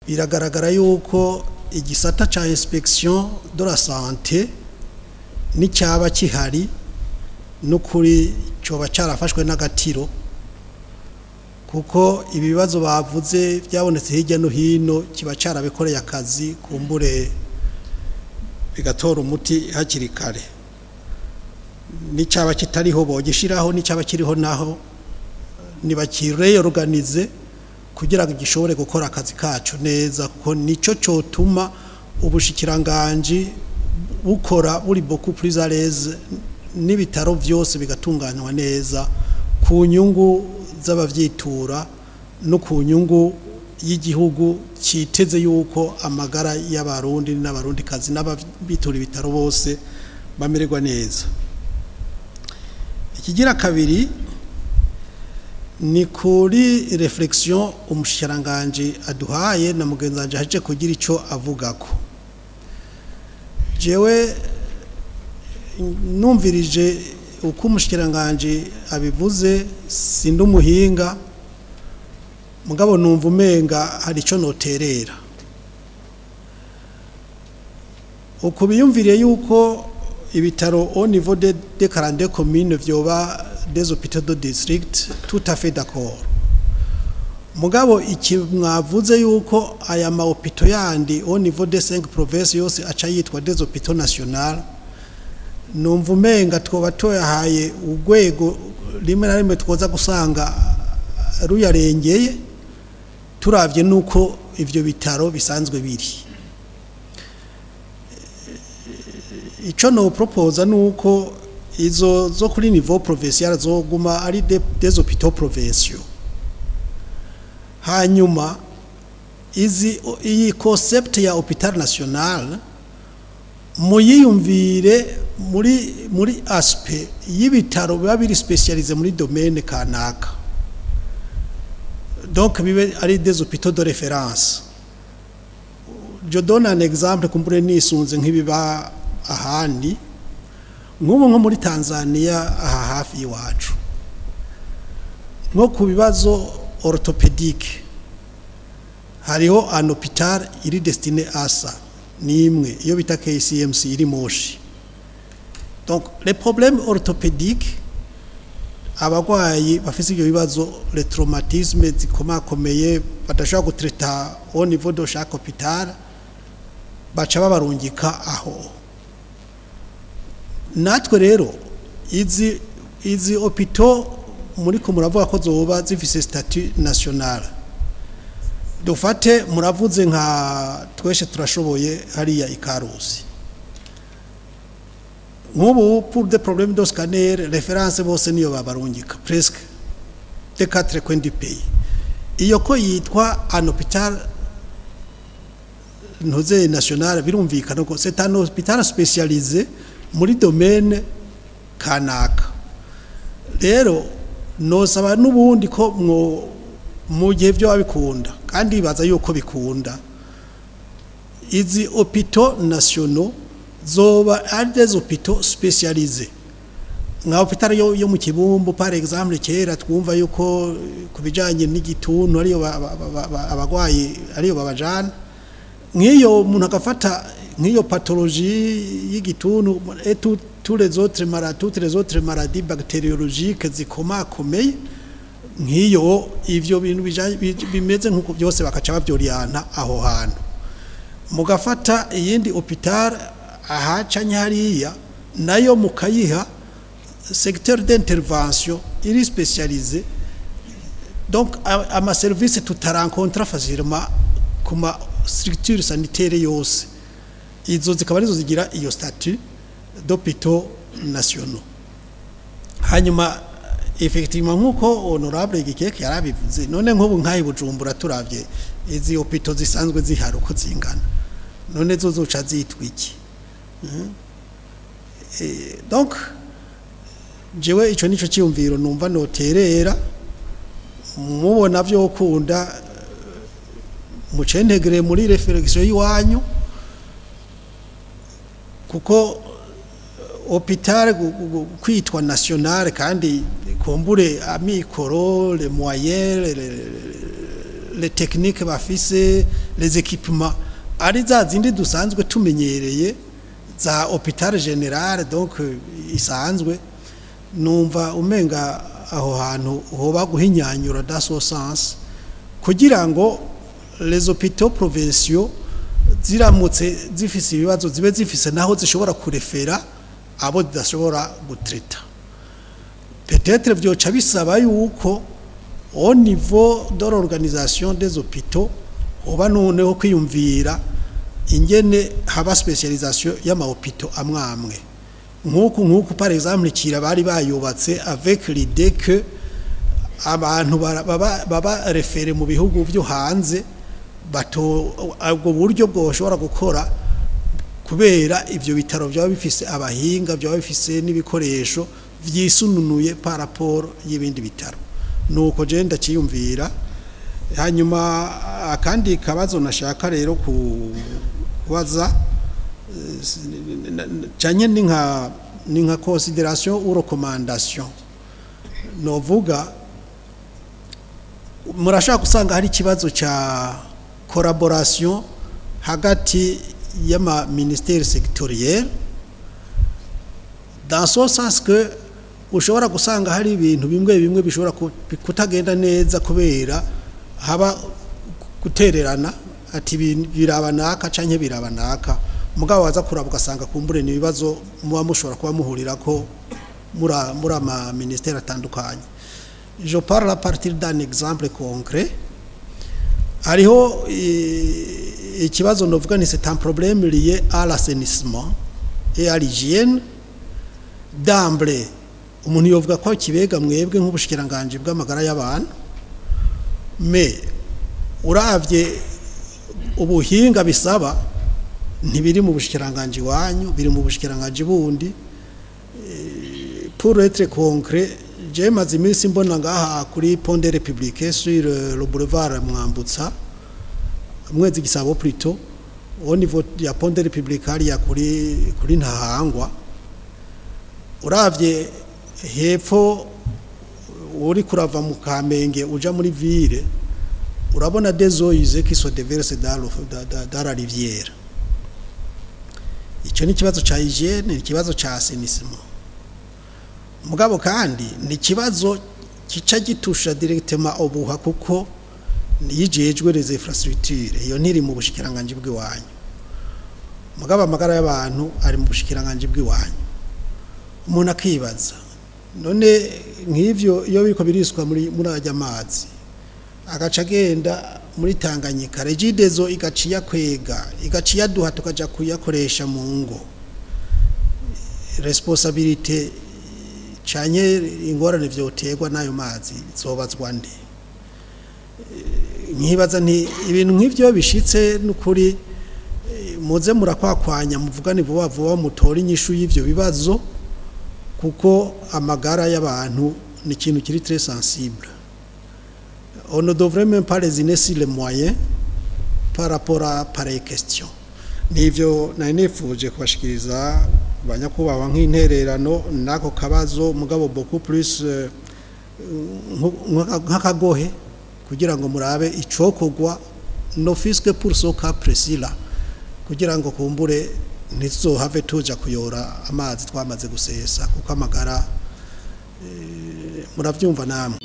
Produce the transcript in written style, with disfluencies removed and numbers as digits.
Biragaragara yuko igisata ca inspection de la santé n'icyaba kihari, n'ukuri coba carafashwe n'agatiro, kuko ibi bibazo bavuze byabonetse hirya no hino kiba carabikoreye akazi, kumbure bigatora umuti hakiri kare. N'icyaba kitariho bogishiraho, n'icyaba kiriho naho nibakireyorganize kugira ngo gishobore gukora akazi kacu neza, kuko nico cotuma ubushikiranganji bukora buri beaucoup plus à l'aise, n'ibitaro byose bigatunganywa neza ku nyungu z'abavyitura no ku nyungu y'igihugu citeze yuko amagara y'Abarundi n'Abarundikazi n'ababitura ibitaro bose bamererwa neza. Ikigira kabiri ni kuri réflexion umushikiranganji aduhaye na mugenzi wanje aje kugira ico avugako. Jewe numvirije uko umushikiranganji abivuze, sindi umuhinga, mugabo numva umenga hari ico noterera. Uko biyumviriye yuko ibitaro au niveau de 42 communes vyoba des hôpitaux de district, tout à fait d'accord. Mugabo iki mwavuze yuko aya ma hôpitaux yandi au niveau des 5 provinces yose aca yitwa des hôpitaux nationaux, numva umenga twoba toyahaye urwego rimwe na rimwe twoza gusanga ruyarengeye, turavye nuko ivyo bitaro bisanzwe biri. Ico no proposa nuko izo zo kuri niveau provincial zoguma ari des hôpitaux provinciaux. Hanyuma izi iyi concept ya hôpital national muyiyumvire muri aspect y'ibitaro biba biri spécialisé muri domaine kanaka, donc bibe ari des hôpitaux de référence. Je donne un exemple kumbure nisunze nk'ibiba ahandi, nk'ubu nko muri Tanzania aha hafi iwacu, nko ku bibazo orthopédique hariho un hôpital iri destiné à ça, ni imwe iyo bita KCMC iri Moshi. Donc les problèmes orthopédiques, abagwayi bafise ibyo bibazo, les traumatismes zikomakomeye badashobora gutraita au niveau de chaque hôpital, baca babarungika aho. Natwe rero izi hôpitaux muri ko muravuga ko zoba zifise statut national, dufate muravuze nka Tweshe Turashoboye hariya ikarusi, nk'ubu pour des problèmes de scanner, référence bose niyo babarungika presque des quatre coins du pays. Iyo ko yitwa un hôpital ntuze national, birumvikana ko c'est un hôpital spécialisé muri domaine kanaka. Rero nosaba n'ubundi ko mwo mu gihe byo babikunda, kandi baza yuko bikunda, izi hôpitaux nationaux zoba ari des hôpitaux spécialisés, nka hôpital yo mu Kibumbu par exemple. Kera twumva yuko ku bijanye n'igituntu ariyo abagwayi ariyo babajana, nk'iyo umuntu agafata nk'iyo pathologie y'igituntu et tous les autres maladies, toutes les autres maladies bactériologiques zikomakomeye nk'iyo, ivyo bintu bimeze nk'uko byose bakaca babyoriyana aho hantu. Mugafata iyindi hôpital aha canke hariya, nayo mukayiha secteur d'intervention iri spécialisé, donc ama service tutarencontra facilement ku ma structure sanitaire yose, izo zikaba arizo zigira iyo statut d'hôpitaux nationaux. Hanyuma effectivement, nkuko honorable Gikeke yarabivuze, none nk'ubu nk'ayi Bujumbura turavye izi hôpitaux zisanzwe zihari uko zingana, none zo zoca zitwa iki? Donc jewe ico nico cyiyumviro numva noterera. Mubona vyo kunda mucentegere muri réflexion y'iwanyu, kuko hôpital kwitwa national kandi kumbure amikoro, les moyens, les techniques bafise, les équipements ari za zindi dusanzwe tumenyereye za hôpital général, donc isanzwe. Numva umenga aho hantu hoba guhinyanyura dans ce sens, kugira ngo les hôpitaux provinciaux ziramutse zifise ibibazo, zibe zifise naho zishobora kurefera abo zidashobora gutreta. Peut-être vyoca bisaba yuko au niveau de l'organisation des hôpitaux hoba noneho kwiyumvira ingene haba spécialisation y'ama hôpitaux amwe amwe, nk'uku par exemple Kira bari bayubatse avec l'idée que abantu baba référés mu bihugu byo hanze bato, ubwo buryo bwoshobora gukora kubera ivyo bitaro byaba bifise abahinga, byaba bifise n'ibikoresho vyisununuye par rapport y'ibindi bitaro. Nuko je ndaciyumvira. Hanyuma akandi kabazo nashaka rero kubaza canye ni nka considération ou recommandation novuga: murashaka gusanga hari ikibazo ca collaboration hagati y'ama ministère sectoriel, dans ce sens que ushobora gusanga hari ibintu bimwe bimwe bishobora kutagenda neza kubera haba gutererana, ati biraba naka canke biraba naka, mugabo waza kuraba ugasanga kumbure ni ibibazo muba mushobora kuba muhurirako muri ama ministère atandukanye. Je parle à partir d'un exemple concret. Hariho ikibazo novuga ni c'est un problème lié à l'assainissement et à l'hygiène. D'emblée, umuntu yovuga ko kibega mwebwe nk'ubushikiranganje bw'amagara y'abantu, mais uravye ubuhinga bisaba, ntibiri mu bushikiranganje wanyu, biri mu bushikiranganje bundi. Pour être concret, je maze iminsi mbona ngaha kuri Pont de République, sur le boulevard Mwambutsa, Mwezi Gisabo plutôt, au niveau ya Pont de République hariya kuri Ntahangwa, uravye hepfo uri kurava mu Kamenge uja muri ville, urabona des eaux usées qui se déversent dans la rivière. Icyo ni ikibazo ca hygiène, ni ikibazo ca assainissement, mugabo kandi ni ikibazo kica gitusha directement OBUHA, kuko niyijejwe les infrastructures. Iyo ntiri mu bushikiranganje bw'iwanyu, mugabo amagara y'abantu ari mu bushikiranganje bw'iwanyu. Umuntu akibaza: none nk'ivyo iyo biriko biriswa muri ajya amazi agaca agenda muri Tanganyika, REGIDESO igaca iyakwega, igaca iyaduha, tukaja kuyakoresha mu ngo, responsabilité canye ingorane vyoterwa n'ayo mazi zobazwa nde? Nkibaza nti ibintu nk'ivyo bishitse, n'ukuri muze murakwakwanya, muvugane vuba vuba, mutore inyishu y'ivyo bibazo, kuko amagara y'abantu ni ikintu kiri très sensible. On ne devrait même pas lésiner sur les moyens par rapport à pareille question. Nivyo nari nifuje kubashikiriza, banyakubahwa, nk'intererano n'ako kabazo, mugabo beaucoup plus nk'akagohe kugira ngo murabe icokorwa, ne fût-ce que pour ce cas précis là, kugira ngo kumbure ntituzohave tuja kuyora amazi twamaze gusesa, kuko amagara muravyumva namwe.